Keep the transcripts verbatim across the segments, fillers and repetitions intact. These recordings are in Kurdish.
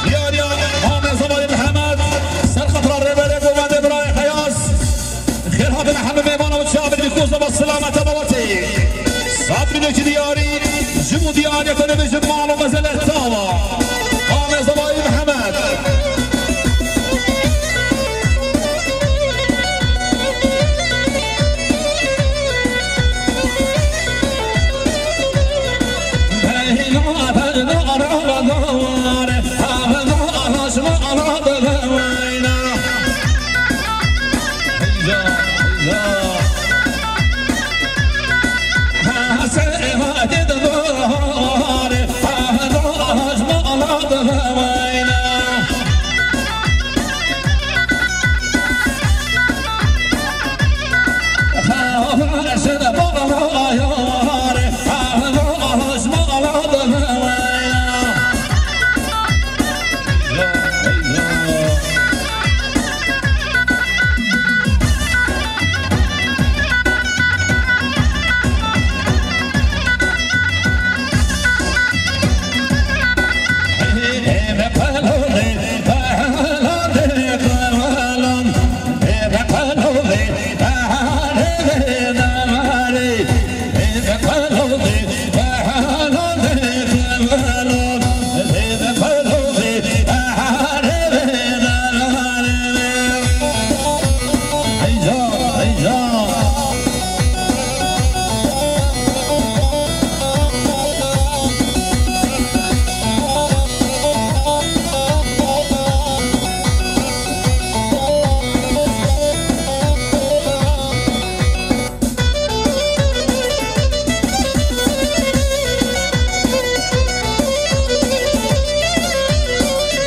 Diyariya Amê Zemayî Mihemed, ser xetira rêberê govendê birayê Xeyaz. Xêr hatine hemî mêvana û çavê dî ku zema silamete bawetê. Sed milyonkî diyarî, ji bo diyariya ku dibêjin mal û mezele tava. Amê Zemayî Mihemed.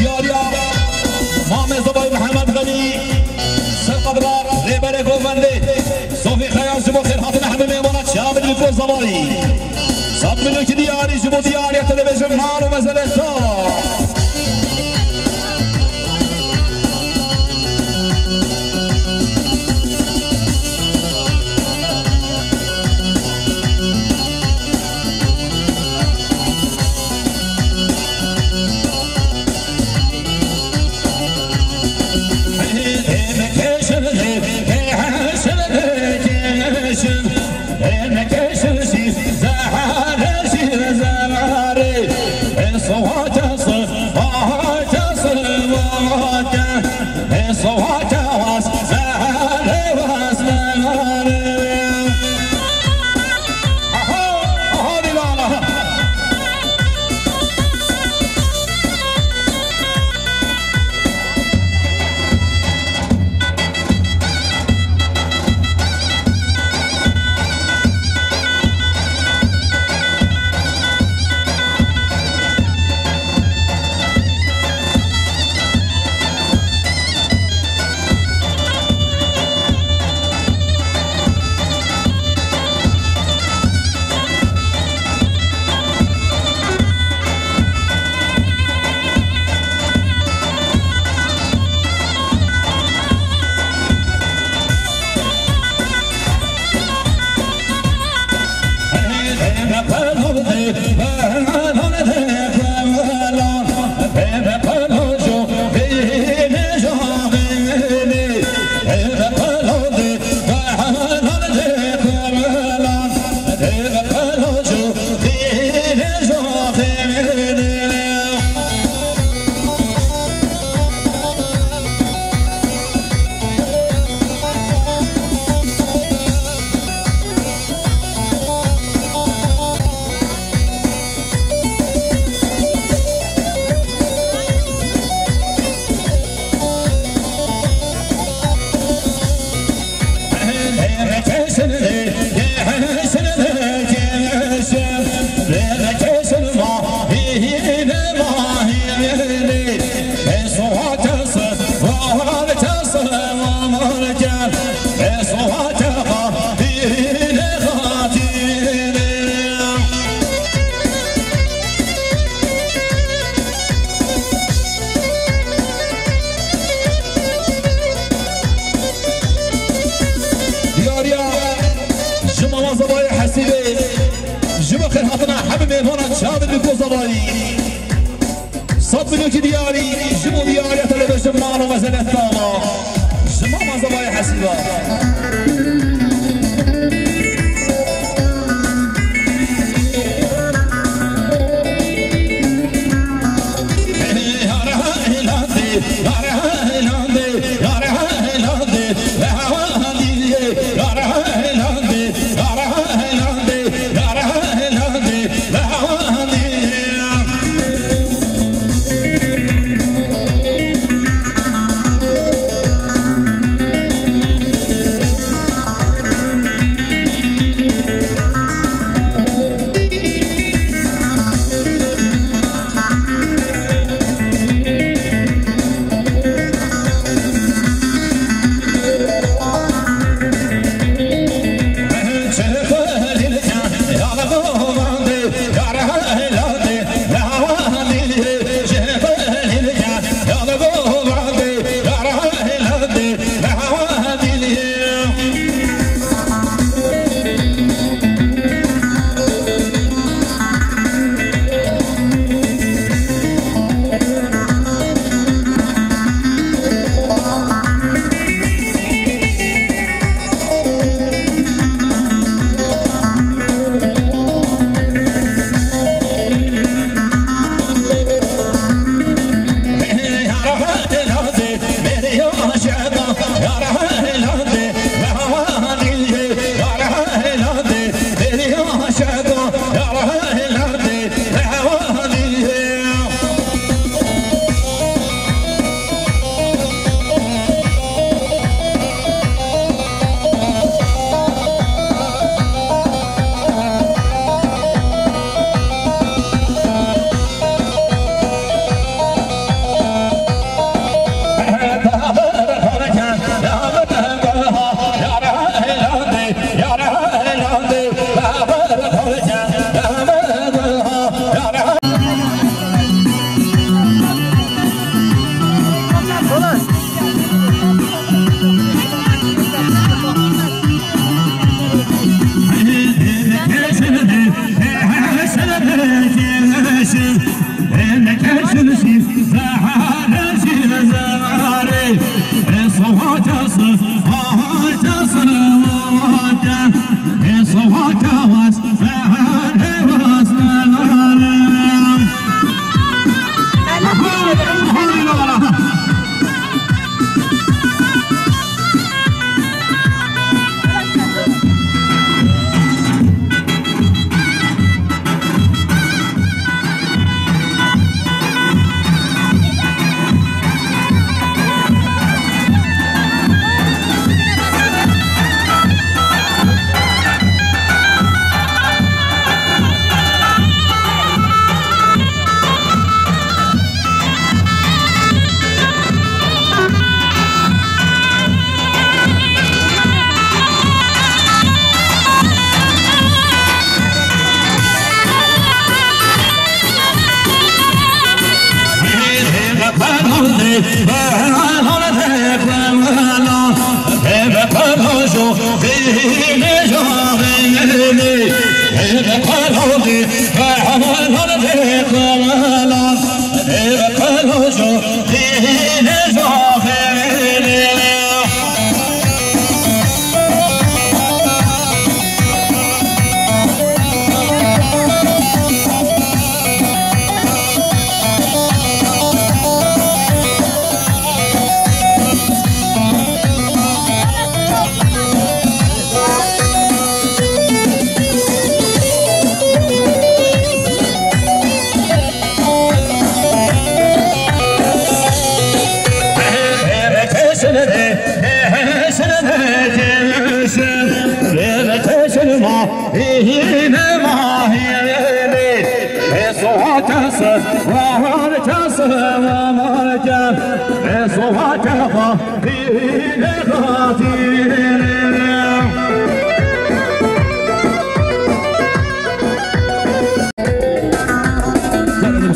Diyariya Mamê Zebayî Mihemed Xelî, ser qedra rêberê govendê, Sofî Xeyaz ji bo xêr hatine hemî mêvana çavê dî ku zemayî. Sed milyonkî diyarî ji bo diyariya te dibêjin mal û mezele tava. Diyariya ji mama Zavayê Hesîbê, ji bo xêrhatina hemî mêvana çavên li ku Zavayî. Sed milyon ki diyarî, ji bo diyariya te dibêjim, mano mezelet dama. Ji mama Zavayê Hesîba.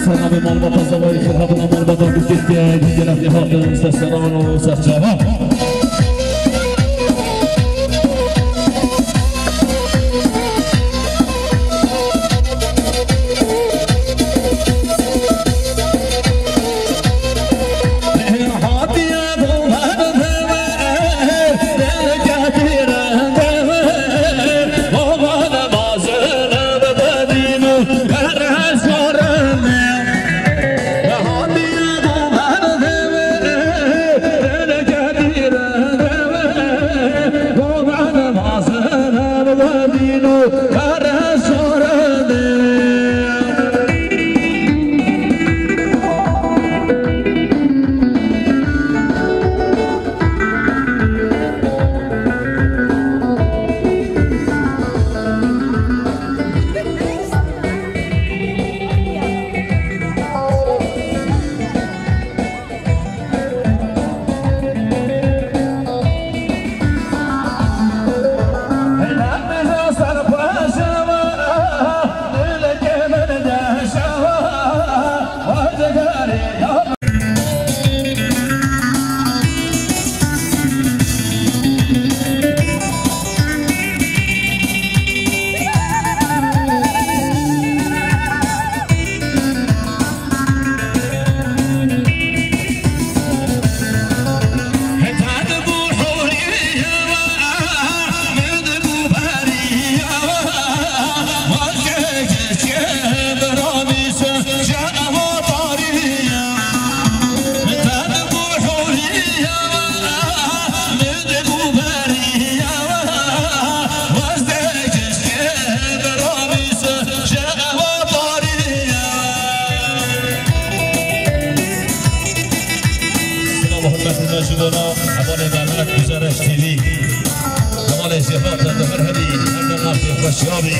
Selamê malbata, zavayê xêr hatina malbata, giştê gelek hatin, ser seran û ser çava. Selav û hurmetê me ji bona hevalê me, Mehmet Guzereş T V. Hevalê jêhatê di her herî, her demekê xweşiya bî.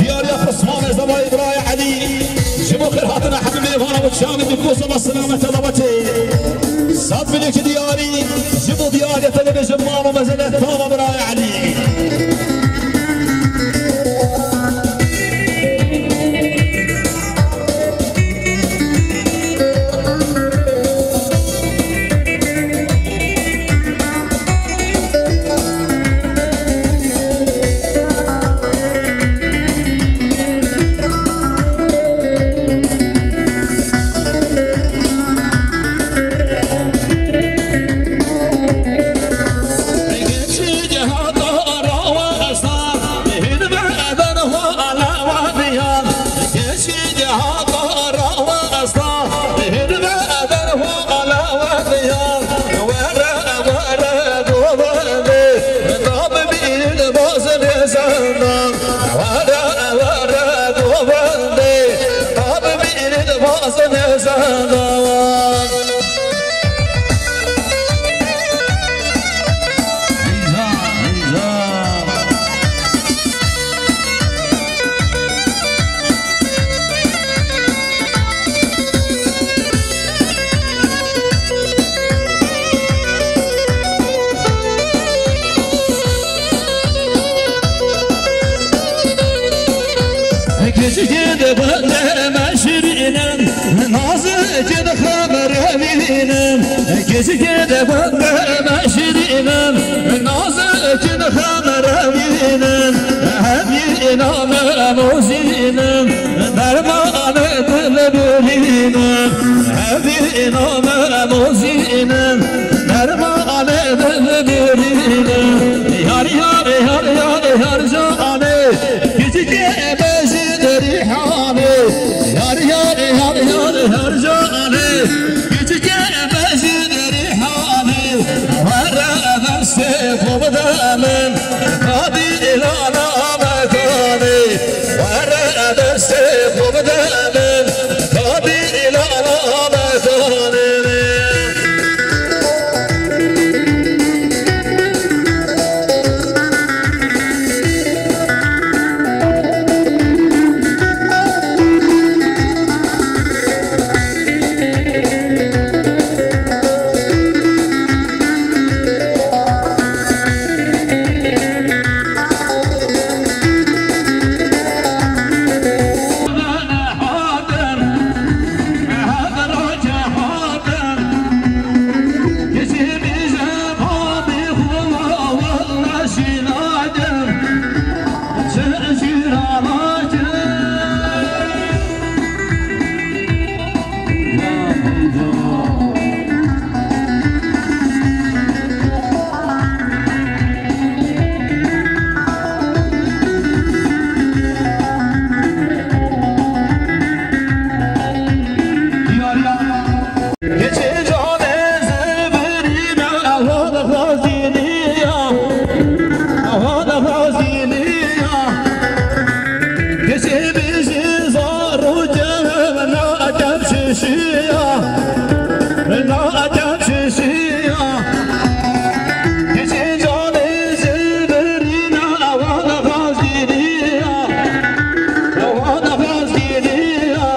Diyariya Pismamê Zemayê Birayê Elî. Ji bo xêrhatina hemî mêvana û çavê bi ku seba selamete dawetê. Sed bilêkî diyarî, ji bo diyariyê te dibêjim mama mezele tava Birayê Elî. Zikê de bende meşirînim, nazikin xemrevînim, hemî name mozînim, dermanê dilbirînim, hemî name mozînim, dermanê dilbirînim. Yar, yar, yar, yar, yar canê, küçük ebeci derîhanê. Yar, yar, yar, yar, yar canê, küçük ebeci derîhanê. Were destê xwe bide min, kabîla namekanê. Were destê xwe bide min, kabîla namekanê. Geçê canê zilbirîne, awa da xwazîniya, awa da xwazîniya. Geçê bijî zarokê na ekem şişiya, na ekem şişiya. Geçê canê zilbirîne, awa da xwazîniya, awa da xwazîniya.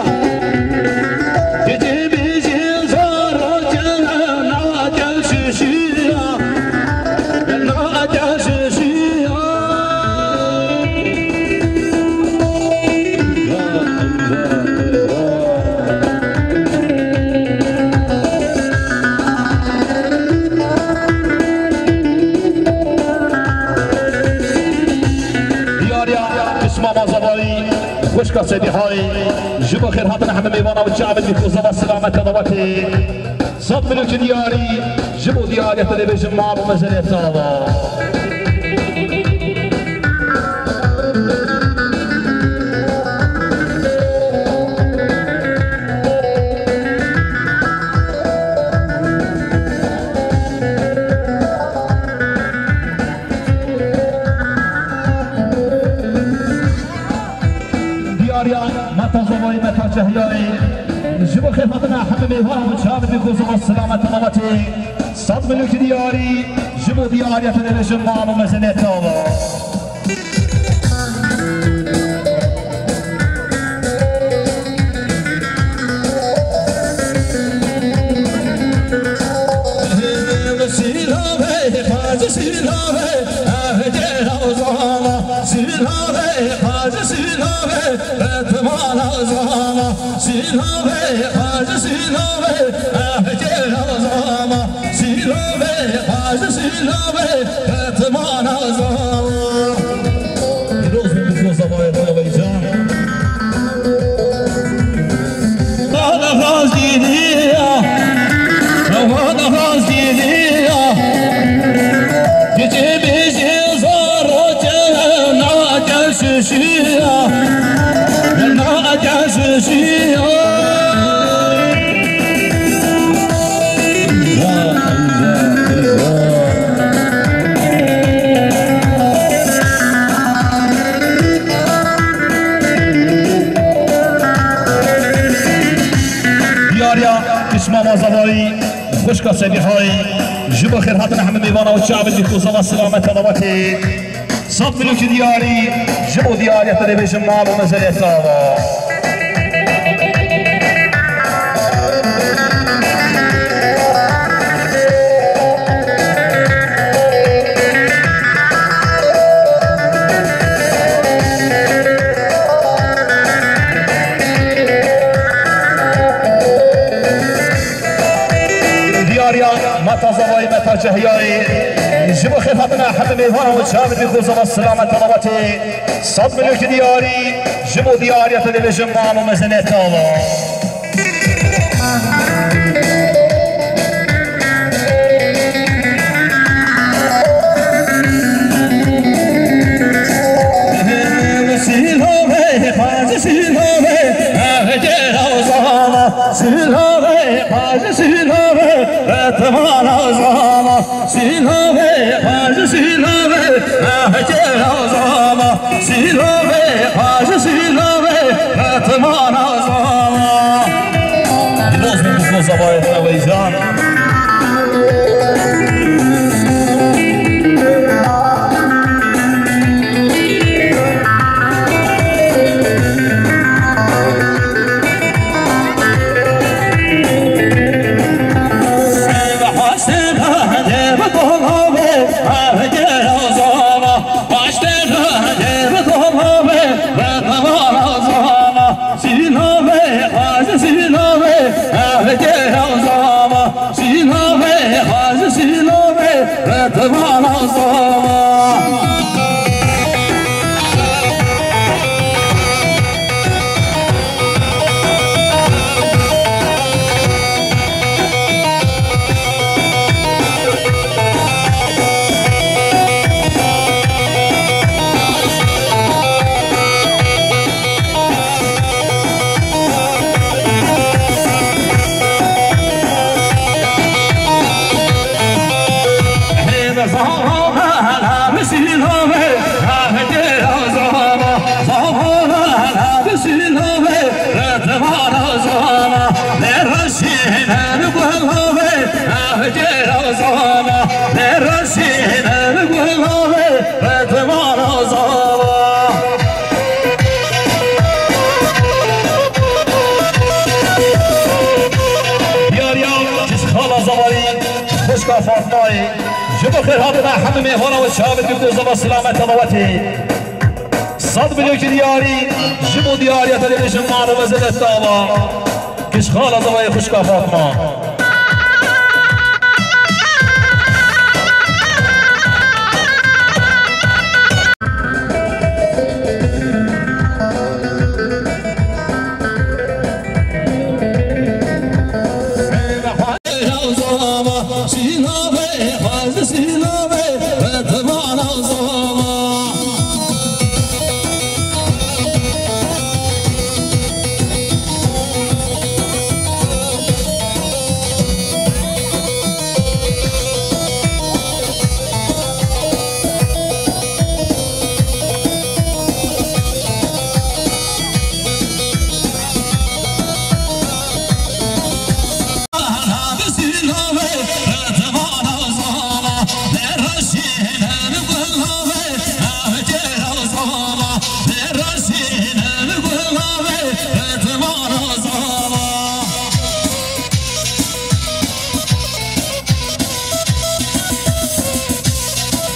Diyariya Pismama Zavayî, xwişka Sedîhayî, ji bo xêrhatina hemî mêvana û çavên wî ku zava silamet e, davetê. Sed milûkî diyarî, ji bo diyariya te dibêjim mal û mezin e tava. Diyariya Meta Zavayî, Meta Çehyayî, ji bo xêrhatina hemî mêvan û çavên wî ku zava silamet e, davetê. Sed milûkî diyarî, ji bo diyariya te dibêjim mal û mezin e tava. Sîlavê, xwecî sîlavê, ev gêra zana. Sîlavê, xwecî sîlavê, ritmana zana. Sîlavê, xwecî sîlavê, ev gêra zana. Sîlavê, xwecî sîlavê, ritmana zana. Pîroz bin Bîroz Zavayê Reweycan. Xwedê xwazîniya, xwedê xwazîniya. Kiçê bêjê zarokê nakel şişiya, nakel şişiya. Diyariya Pismama Zavayî, xwişka Sedîhayî, ji bo xêrhatina hemî mêvana û çavên wî ku zava silamet e, davetê. Sed milûkî diyarî, ji bo diyariya te dibêjim mal û mezin e tava. Diyariya Meta Cehyayê, ji bo xêrhatina hemî mêvanan û çavên wî ku zava selamet, telavete sed milyonkî diyarî, ji bo diyariya te dibêjim, mam û mezenê te ava. Silove, xwezî silove, eh, gera zava, silove, xwezî silove, etmana zava, silove, xwezî silove, eh, gera zava, silove, xwezî silove, etmana zava. Diloz min bizo zavayê te weycan. Silove, xwezî silove, eh, gera zava. Silove, xwezî silove, eh, etmana zava. Diyariya, ji xala Zavarî, xwişka Fatmayê, ji bo xêrhatina hemî mêvana û çavên wî ku zava selamet, telavete sed milyonkî diyarî, ji bo diyariya te dibêjim, mam û mezenê te ava. Kişxala zavayê xwişka Fatma.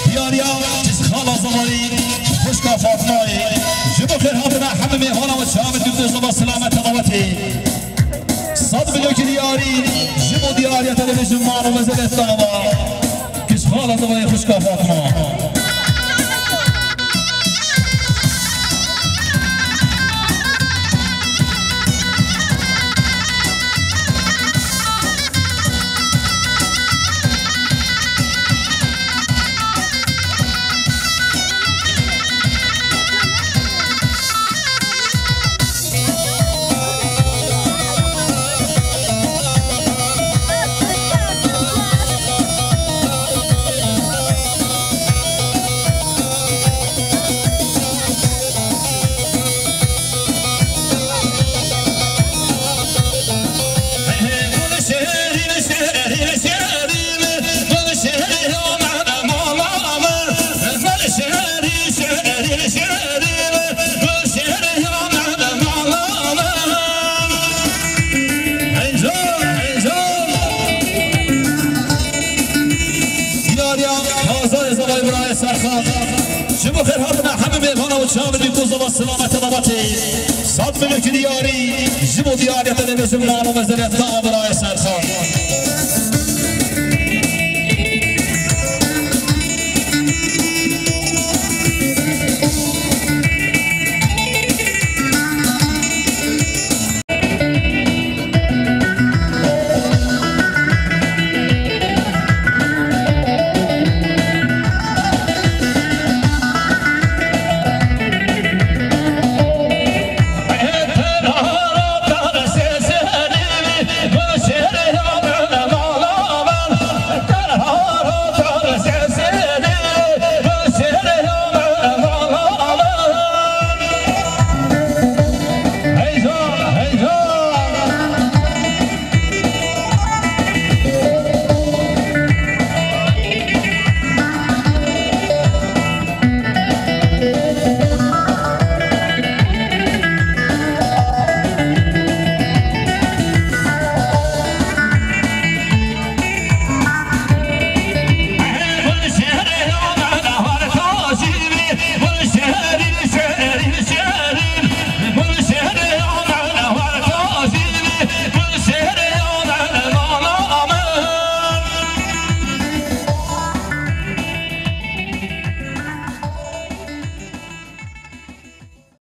Diyariya, kişxala Zavarî, xwişka Fatmayê, ji bo xêrhatina hemî mêvana û çavên wî ku zava selamet, telavete sed milyonkî diyarî, ji bo diyariya te dibêjim, mam û mezenê te ava. Kişxala zavayê xwişka Fatma. Diyariya, Hazarê Zavayê birayê Serxan. Ji bo xêrhatina hemî mêvana û çavên wî ku zava selamet, telavete sed milyonkî diyarî, ji bo diyariya te dibêjim, mam û mezenê te ava birayê Serxan.